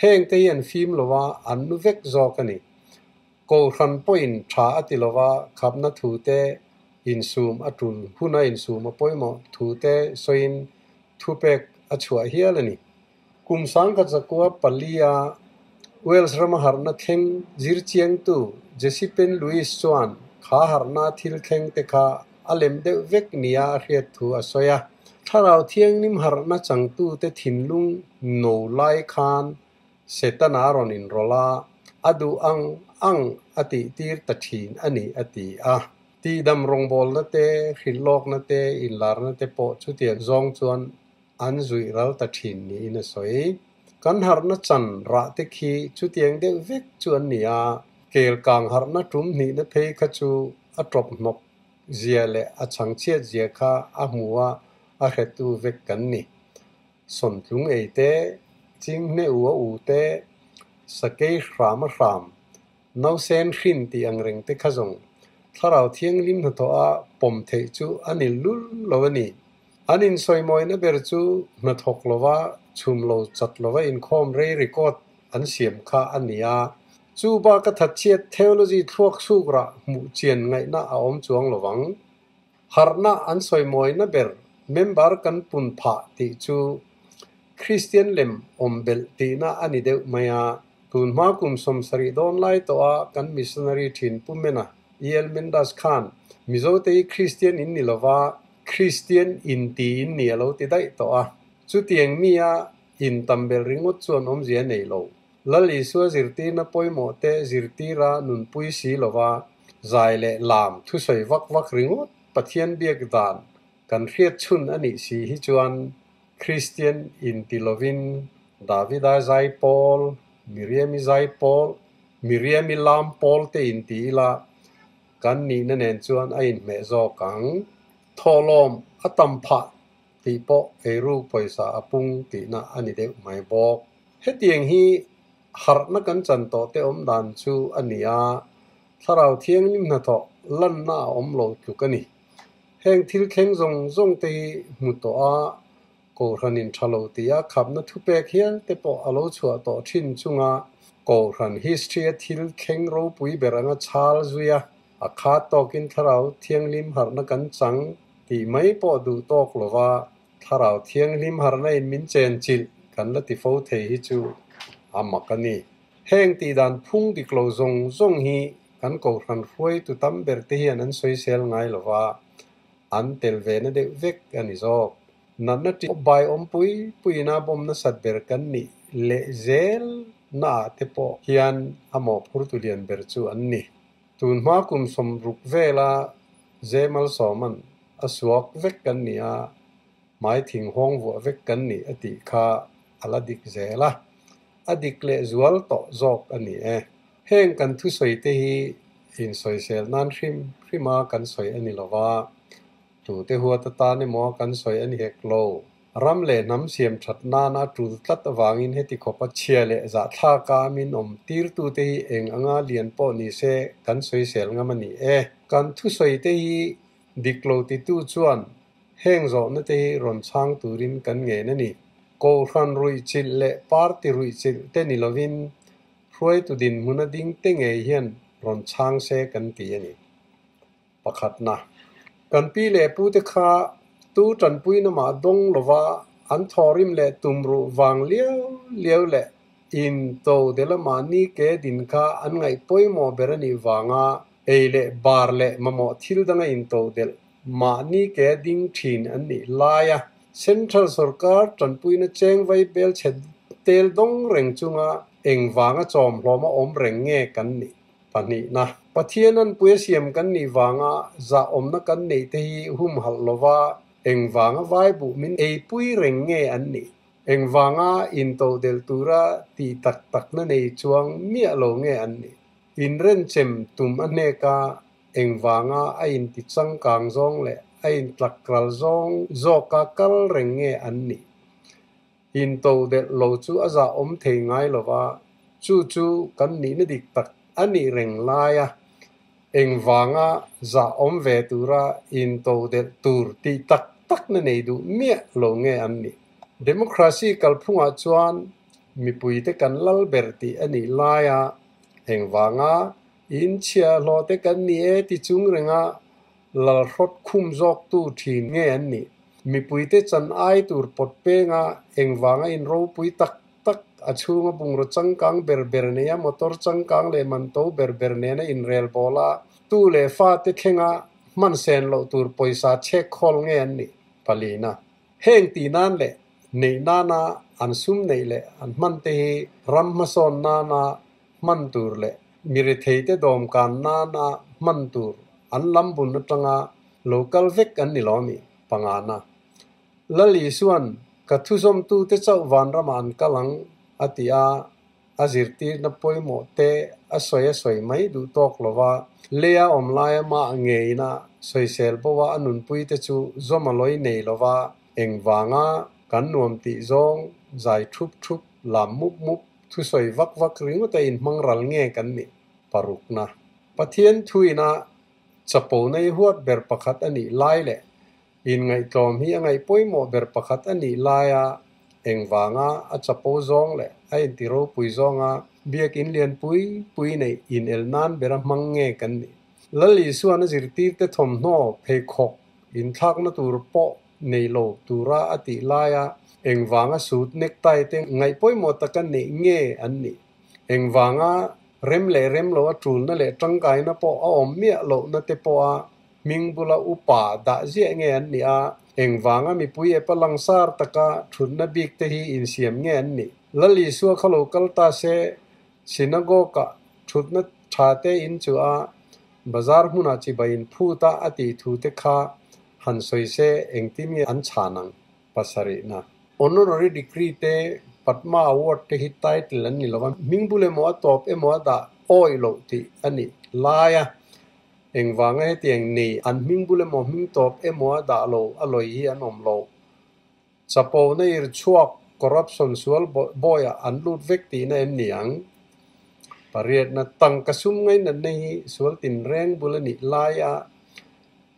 Heng te hi an fim lo a, an nu vek zawk a ni. Kohhran pawhin tha a ti lo va, khapna thu te insum a tul huna insum a pawimawh thu te sawiin thupek a chhuah hial a ni. Kum 1904 Wales rama harhna thleng zirchiangtu Jesse Penn Lewis chuan kha harhna thil thleng te kha a lem deuh vek nia a hriat thu a sawi a. Thlarau Thianghlim harhna changtute thinlung no lai khan Setana a rawn inrawlh a, a duh ang ang a tihtir ta thin a ni a ti a. Tihdam rawngbawlna te, hrilhlawkna te, inlarna te pawh chutiang zawng chuan an zuih ral ta thin niin a sawi. Kan harhna chan rah te khi chutiang deuh vek chu an ni a, kel kang harhna tum hnihna phei kha chu a tawp hnawk zia leh a chhangchhiat zia kha a hmu a, a hretu vek kan ni. Sawntlung ei te, chinghne u a u te, sakei hram a hram, nausen hrin tih ang reng te kha zawng Thlarau Thianghlim hnathawh a pawm theih chu a ni lul lo a ni. An insawimawina ber chu hnathawk lova chhum lo chat lova inkhawm rei record an siam kha a ni a. Chu baka thatchhiat theology thluak chhuk rah hmuh chian ngaihna a awm chuang lovang. Harhna an sawimawina ber member kan pun phah tih chu Kristian lem awm belh tihna a ni deuh mai a. Tun hma kum 70 dawn lai tawha kan missionary thin Pu Mena, E. L. Mendas khan Mizote hi Kristian in ni lova Kristian in ti in ni a lo ti daih tawh a. Chutiang mia in tam bel ringawt chuan awmzia nei lo. Lal Isua zirtirna pawimawh te zirtira nunpui si lova zai leh lam thusawi vak vak ringawt Pathian biak dan kan hriat chhun a nih si hi chuan Kristian in ti lovin Davida zai pawl, Miriami zai pawl Miriami lam pawl te in ti ila kan nihna nen chuan a inhmeh zawk ang. Thawhlawm a tam phah tih pawh eiruk pawisa a pung tihna a ni deuh mai bawk. Hetiang hi harhna kan chan tawh te awm dan chu a ni a, Thlarau Thianghlim hnathawh lanna a awm lo tluk a ni. Heng thil thleng zawng zawng te hi hmu tawh a, Kohhranin tha lo tia khapna thupek hial te pawh a lo chhuah tawh thin chunga Kohhran history-a thil thleng ropui ber anga chhal zui a, a khat tawkin Thlarau Thianghlim harhna kan chang tih mai pawh duh tawk lova Thlarau Thianghlim harhna in min chenchilh kan la ti fo thei hi chu a mak a ni. Heng tihdan phung dik lo zawng zawng hi kan Kohhran hruaitu tam ber te hian an sawisel ngai lova, an tel ve na deuh vek a ni zawk. Natna ṭih bai awm pui puiin a bawm nasat ber kan nih leh zel naah te pawh hian a mawhphurtu lian ber chu an ni. Tun hma kum 60 vela Zemalsawman a suak vek kan ni a, hmai thing hawng vuah vek kan ni a tih kha a la dik zel a, a dik leh zual tawh zawk a ni e. Heng kan thusawi te hi insawisel nan hrim hrima kan sawi a ni lova, Tute huat atan emaw kan sawi a ni hek lo. Ram leh hnam siam that nana tul tlat avangin heti khawpa chhia leh zahthlaka min awm tirtute hi eng anga lian pawh ni se kan sawisel ngam a ni e. Kan thusawi te hi dik lo titu chuan heng zawhna te hi rawn chhang turin kan ngen a ni. Kohhran ruihchilh leh party ruihchilh te ni lovin hruaitu dinhmuna ding te ngei hian rawn chhang se kan ti a ni. Pakhatna, kan pi leh pute kha tu tanpuina mah dawng lova an thawhrim leh tumruh vang liau liau leh in to dela mahni ke din kha an ngaih pawimawh ber a nih vanga ei leh bar leh mamawh thil danga in to delh mahni ke ding thin an nih laia Central sorkar tanpuina cheng vai bel chhe tel dawng reng chunga eng vanga chawmhlawma awm reng nge kan nih? Pahnihna, Pathian an puia siam kan nih vanga zahawmna kan neih te hi humhalh lova engvanga vai buh min eipui reng nge an nih? Engvanga intodelh tura tih tak takna nei chuang miah lo nge an nih? Inrenchem tum a hneka engvanga a inti changkang zawng leh a intlakral zawng zawka kal reng nge an nih? Intodelh lo chu a zahawm thei ngai lo va, chu chu kan nihna dik tak a nih reng laia engvanga zahawm ve tura intodelh tur tih tak takna nei duh miah lo nge an nih? Democracy kalphungah chuan mipuite kan lal ber tih a nih laia engvanga inchhiahhlawh te kan ni e ti chung renga lalhrawt khum zawktu thin nge an nih? Mipuite chan ai tur pawt penga engvanga in ropui tak tak a chhunga bungraw changkang ber ber neia motor changkang leh manto ber ber nena inrel bawl a, tu leh fate thlenga hman sen loh tur pawisa chhek khawl nge an nih? Palina. Heng tih nan leh neih nana an sum neih leh an hman te hi ram hmasawn nana hman tur leh mi retheite dawmkan nana hman tur an lam bun atanga lo kal vek an ni lo a ni? Pangana. Lal Isuan ka thuzawmtute chauh vanramah an kal ang a ti a, a zirtirna pawimawh te a sawi a sawi mai duh tawk lo va, leia awm laia mah ngeina sawisel bo a a nunpuite chu zawm a lawi nei lo va, engvanga kan nuam tih zawng zai thup thup, lam mup mup, thusawi vak vak ringawt a inhmang ral nge kan nih? Parukna. Pathian thuina Chapo nei huat ber pakhat a nih lai leh inngaihtlawm hi a ngaih pawimawh ber pakhat a nih laia engvanga a chapo zawng leh a inti ropui zawnga biakin lian pui pui neih inel nan bera hmang nge kan nih? Lal Isuan a zirtirte thawmhnaw pheikhawk inthlakna tur pawh nei lo tura a tih laia engvanga suit necktie te ngaih pawimawh taka neih nge an nih? Engvanga rem leh rem lo a tulna leh tangkaina pawh a awm miah lohna te pawha hming bula upa dah ziah nge an nih a, engvanga mipui epa langsar taka thutna bik te hi insiam nge an nih? Lal Isua kha lo kal ta se, synagogue-ah thutna tha te in chu a, bazar hmunah chibai in phut a a tih thu te kha han sawi se engtin nge an chhan ang? Pasarihna. Honorary degree te, Padma Award te hi title an ni lo va, hming bul emaw a tawp emaw a dah awih loh tih a nih lai a, engvanga hetiang nei an hming bul emaw hming tawp emaw a dah lo a lawi hi an awm lo. Chapo na ir chhuak corruption sual bawiah an lut vek tihna em ni ang? Pariatna tangka sum ngainatna hi sual tinreng bul a nih lai a,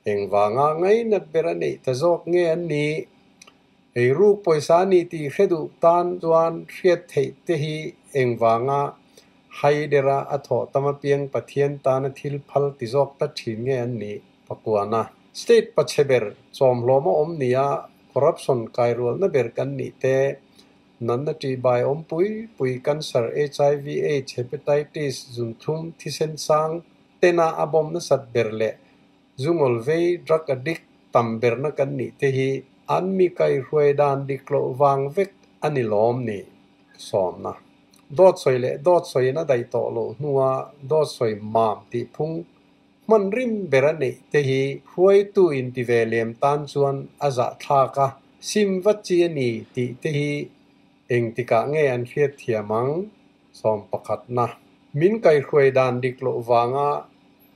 Engvanga ngainat ber a neih ta zawk nge an nih? Eiruk pawisa a ni tih hre duh tan chuan hriat theih te hi engvanga haidera a thawh tam apiang Pathian tana thil phal ti zawk ta thin nge an nih? Pakuana, State pachhe ber chawmhlawm a awm nia corruption kairualna ber kan nih te, natna ṭihbai awm pui pui cancer, HIV, AIDS, hepatitis, zunthum, thisen sang tena a bawm nasat ber leh Zungawl vei drug addict tam berna kan nih te hi an mi kaihruai dan dik loh vang vek a ni lawm ni? Sawmna. Dawt sawi leh dawt sawiin a daih tawh loh hnua dawt sawi mam tih phung hman rim ber a neih te hi hruaitu inti ve lem tan chuan a zahthlak a, sim vat chi a ni tih te hi engtikah nge an hriatthiam ang? Sawm pakhatna. Min kaihruai dan dik loh vanga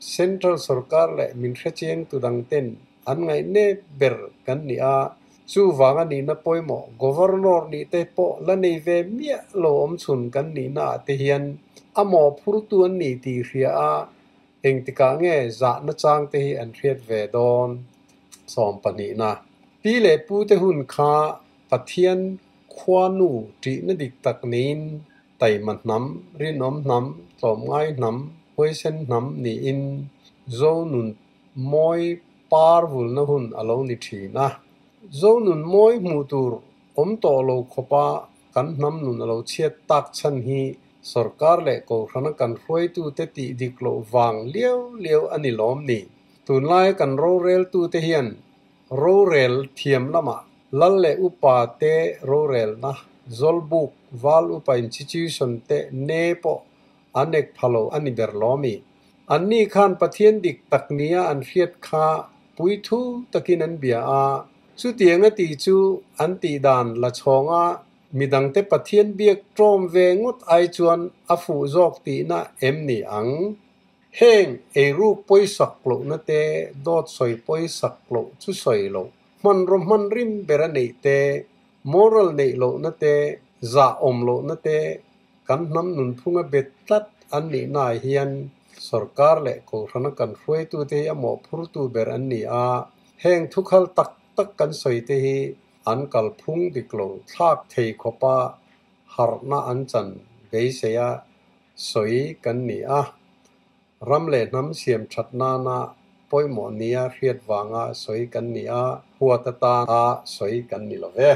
Central sorkar leh min hrechiang tu dang ten an ngaihnep ber kan ni a, chuvang a nihna pawimawh Governor nih te pawh la nei ve miah lo awm chhun kan nihna ah te hian a mawhphurtu an ni tih hria a, engtikah nge zahna chang te hi an hriat ve dawn? 12 na. Pi leh pu te hun kha Pathian khuanu ṭihna dik tak neiin taima hnam, rinawm hnam, tlawmngai hnam, huaisen hnam niin Zonun mawi par vulna hun a lo ni thin a. Zonun mawi hmuh tur awm tawh lo khawpa kan hnam nun a lo chhiat tak chhan hi sorkar leh kohhrana kan hruaitute tih dik loh vang liau liau a ni lawm ni. Tunlaia kan roreltute hian Rorel thiam lamah lal leh upa te rorelna, Zawlbuk, Val Upa Institution te ne pawh an ek pha lo a ni ber lawmi. Anni khan Pathian dik tak nia an hriat kha puithu takin an bia a, chutiang a ti chu an tih dan la chhawnga midangte Pathian biak ṭawm ve ngawt ai chuan a fuh zawk tihna em ni ang? Heng eiruk pawisak lohna te, dawt sawi pawisak loh chu sawi loh, hmanraw hman rim ber a neih te, moral neih lohna te, zah awm lohna te, kan hnam nunphunga bet tlat an nihnaah hian sorkar leh kohhrana kan hruaitute hi a mawhphurtu ber an ni a, heng thukhal tak tak kan sawi te hi an kalphung dik lo thlak thei khawpa harhna an chan beisei a sawi kan ni a, ram leh hnam siam that nana pawimawh nia hriat vanga sawi kan ni a, huat atana sawi kan ni lo ve.